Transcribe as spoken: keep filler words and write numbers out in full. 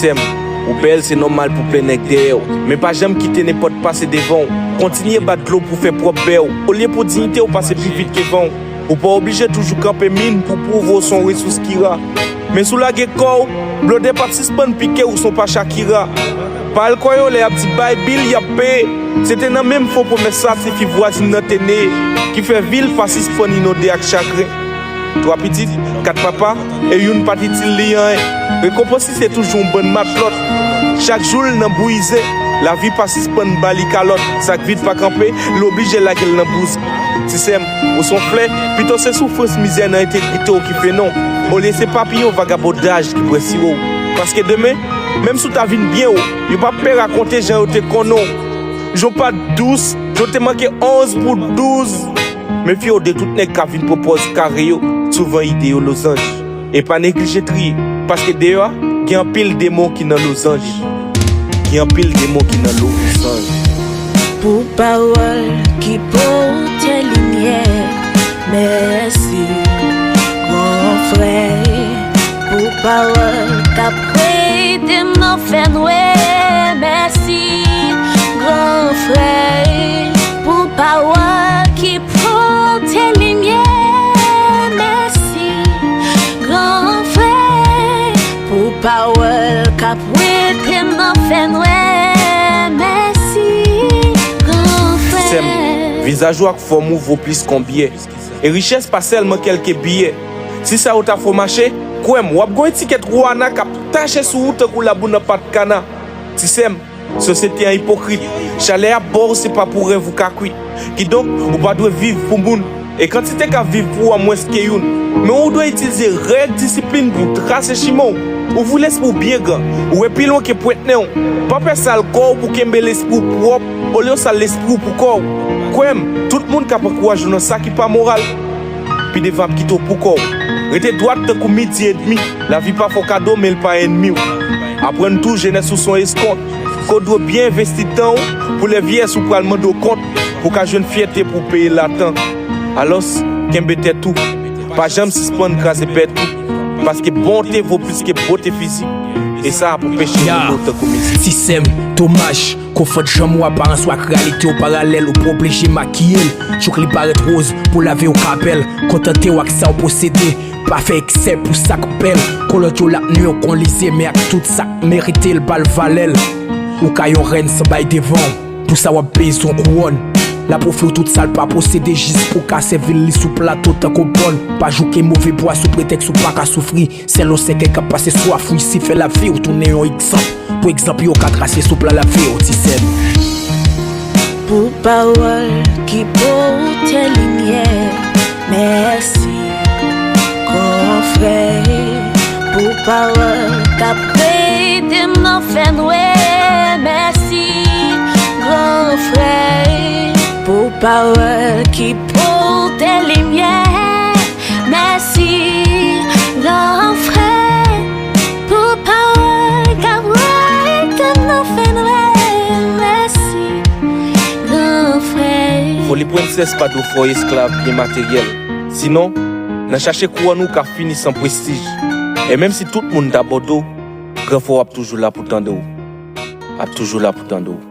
Sè m, ou bèl, se nòmal pou plen nèg dèyè w. Men pa janm kite nenpòt pase devan w. Kontinye bat dlo pou fè pwòp bè w. Olye pou diyite w pase pi vit ke van w. Ou pa oblije toujou kanpe min pou pwouve w se yon resous ki ra. Men si w lage kò w, blodè p ap sispann pike w, se yon pa Shakira. Pa al kwè yo lè y ap di bay bil, y ap peye. Se te nan menm fo pwomès sa ti fi vwazin nan te neye, ki fè vil pa sispann inonde ak chagren. Twa pitit, kat papa, e youn pa t itil li anyen. Rekonpans li se toujou yon bann matlòt. Chak jou l nan bouyize, lavi pa sispann ba li kalòt. Sa k vid pa kanpe, li oblije lage l nan bouzen. Ti sè m, ou se yon flè, pito se soufrans mizè nan entegrite w ki fennen w. Olye se papiyon vagabondaj ki bwè siwo w. Paske demen, menm si w ta vin byen wo, yo p ap pè rakonte jan yo te konnen w. Jan w pa t dous, jan w te manke onz pou douz. Mefye w de tout nèg k ap vin pran pòz kare yo, souvan ide yo lozanj. E pa neglije triye, paske deyò a, gen anpil demon ki nan lozanj. Gen anpil demon ki nan lozanj. Pou pawòl ki pote limyè, mèsi, gran frè. Pou pawòl k ap ede m nan fènwè, mèsi, gran frè. Pou pawòl ki pote limyè, mèsi, gran frè. Pou pawòl k ap wete m nan fènwè, mèsi, gran frè. Sè m, vizaj ou ak fòm ou vo plis k on biyè. E richès pa sèlman kèlke biyè. Si sa yo ta fè w mache, kwè m, w ap gen yon etikèt Roana k ap tache sou ou tankou labou nan pat kana. Ti sè m, sosyete an ipokrit. Chalè y ap ba w se pa pou rèv ou ka kwi. Kidonk, ou pa dwe viv pou moun. E kantite k ap viv pou ou a mwens ke youn. Men ou dwe itilize règ disiplin pou w trase chimen w. Ouvri lespri w byen gran. Ou wè pi lwen ke pwent nen w. Pa pè sal kò w pou kenbe lespri w pwòp olye w sal lespri w pou kò w. Kwè m, tout moun k ap ankouraje w nan sa ki pa moral, pi devan ap kite w pou kò w. Rete dwat tankou midi edmi. Lavi pa fè w kado, men l pa ènmi w. Aprann tou, jenès ou se yon eskont. Ke w dwe byen envesti tan w pou lè vyeyès ou pral mande w kont, pou w ka jwenn fyète pou w peye l a tan. Alòs, kenbe tèt ou. Pa janm sispann kraze bèt ou. Paske bonte vo plis ke bote fizik. E sa ap anpeche w rele w tankou mizik. Ti sè m, domaj. Konfonn janm ou aparans ou ak reyalite w paralèl, ou pa oblije makiye l. Jouk li parèt woz pou lavi w ka bèl. Kontante w ak sa w posede. Pa fè eksè pou sa k bèl. Kolòt yo l ap nwi w kon lize, men ak tout sa k merite l ba l valè l. Ou ka yon rèn san bay devan w. Pou sa w ap peye se yon kouwòn. L ap ofri w tout sa l pa posede jis pou w ka sèvi l, li sou plato tankou bòn. Pa jouke move bwa sou pretèks ou pa ka soufri. Sèl yon sèkèy k ap pase swaf ou isi fè lavi w tounen yon egzanp. Pou egzanp yo ka trase sou plan lavi w, ti sè m. Pou pawòl ki pote limyè, mèsi, gran frè. Pou pawòl k ap ede m nan fènwè, mèsi, gran frè. Pou pawòl ki pote limyè, mèsi, gran frè. Pou pawòl k ap wete m nan fènwè, mèsi, gran frè. Foli Prensès pa dwe fè w esklav byen materyèl. Sinon, nan chache kouwòn ou ka fini san prestij. E menm si tout moun ta abandone w, gran frè w ap toujou la pou tande w. Ap toujou la pou tande w.